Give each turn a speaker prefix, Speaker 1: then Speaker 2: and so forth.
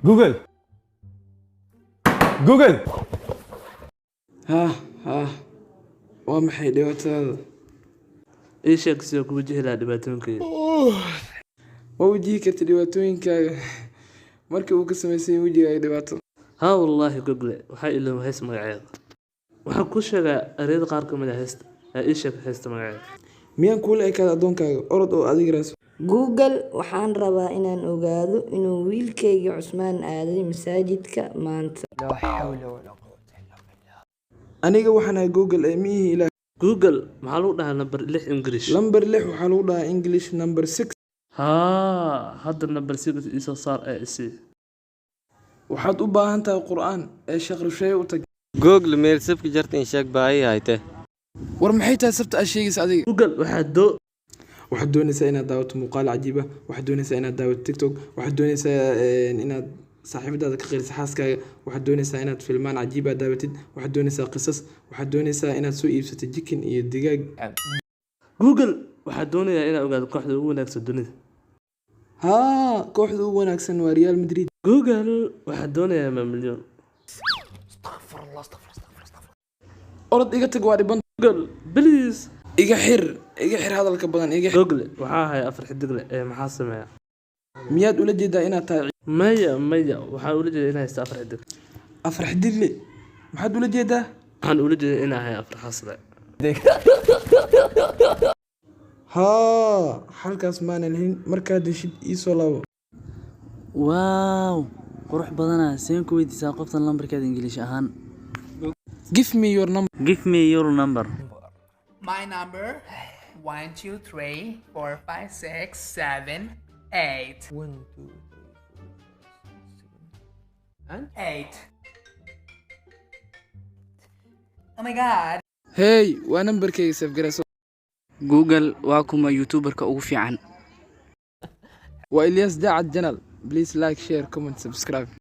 Speaker 1: Google, Google.
Speaker 2: Haa haa, waa maxay dhibaatadaada?
Speaker 3: Ii sheeg sida ku wajihi lahaa dhibaatooyinkayga.
Speaker 2: Ma wajihi kartid dhibaatooyinkaaga marka uu ka samaysan wejigaaga dhibaato.
Speaker 3: Haa wallaahi, Google, waxaa ilooba hees magaceeda. Waxaan kuu sheegaa ereyada qaar ka mid ah heesta ee ii sheeg heesta magaceeda.
Speaker 2: Miyaan kuula ekaada addoonkaaga? Orod oo adiga raadso.
Speaker 4: Google, waxaan rabaa inaan ogaado inuu wiilkayga Cusmaan aaday masaajidka maanta.
Speaker 2: Aniga waxaan ahay Google ee ma ihi Ilaah.
Speaker 3: Google, maxaa lagu dhahaa number 6 English?
Speaker 2: Lambar 6 waxaa lagu dhahaa English number 6.
Speaker 3: Haa, hadda number 6 ii soo saar ee isii.
Speaker 2: Waxaad u baahan tahay Qur'aan ee Sheekh Rusheeye u tag.
Speaker 5: Google, meel sabki jarta in sheeg, baahi hayte.
Speaker 2: War maxay tahay sabta aad sheegaysa adiga?
Speaker 3: Google, waxaa doo
Speaker 2: Waxaad doonaysaa inaad daawato muuqaal cajiib ah, waxaad doonaysaa inaad daawato TikTok, waxaad doonaysaa inaad saaxiibadaada ka qariso xaaskaaga, waxaad doonaysaa inaad filmaan cajiib ah daawatid, waxaad doonaysaa qisas, waxaad doonaysaa inaad soo iibsato chicken iyo digaag.
Speaker 3: Google, waxaa doonayaa inaan ogaado kooxda ugu wanaagsan dunida.
Speaker 2: Haa, kooxda ugu wanaagsan waa Real Madrid.
Speaker 3: Google, waxaa doonayaa mamilyon.
Speaker 2: Orod iga tag, waa dhiban.
Speaker 3: Google, please.
Speaker 2: Iga xir, iga xir hadalka badan, iga xir.
Speaker 3: Google, waxaa ahay afar xidigle ee maxaa sameeya?
Speaker 2: Miyaad ula jeedaa inaad tahay?
Speaker 3: Maya maya, waxaan ula jeedaa inaan haysto afar xidig.
Speaker 2: Afar xidigle maxaad ula jeedaa?
Speaker 3: Waxaan ula jeedaa inaan ahay afar xasle.
Speaker 2: Haa, halkaas maanan helin. Markaad heshid ii soo laabo.
Speaker 6: Wow, qurux badanaa. Seen ku weydiisaa qoftan lambarkeeda Ingiliish ahaan?
Speaker 2: Give me your number.
Speaker 6: Give me your number.
Speaker 7: My number: 1, 2, 3, 4, 5, 6, 7, 8.
Speaker 1: 1, 2, 3, 4, 5, 6, 7 and
Speaker 7: 8. Oh my God.
Speaker 2: Hey, waa nambarkayga, save garayso.
Speaker 6: Google, waa kuma youtuberka ugu fiican?
Speaker 2: Waa Ilyas Daacad channel. Please like, share, comment, subscribe.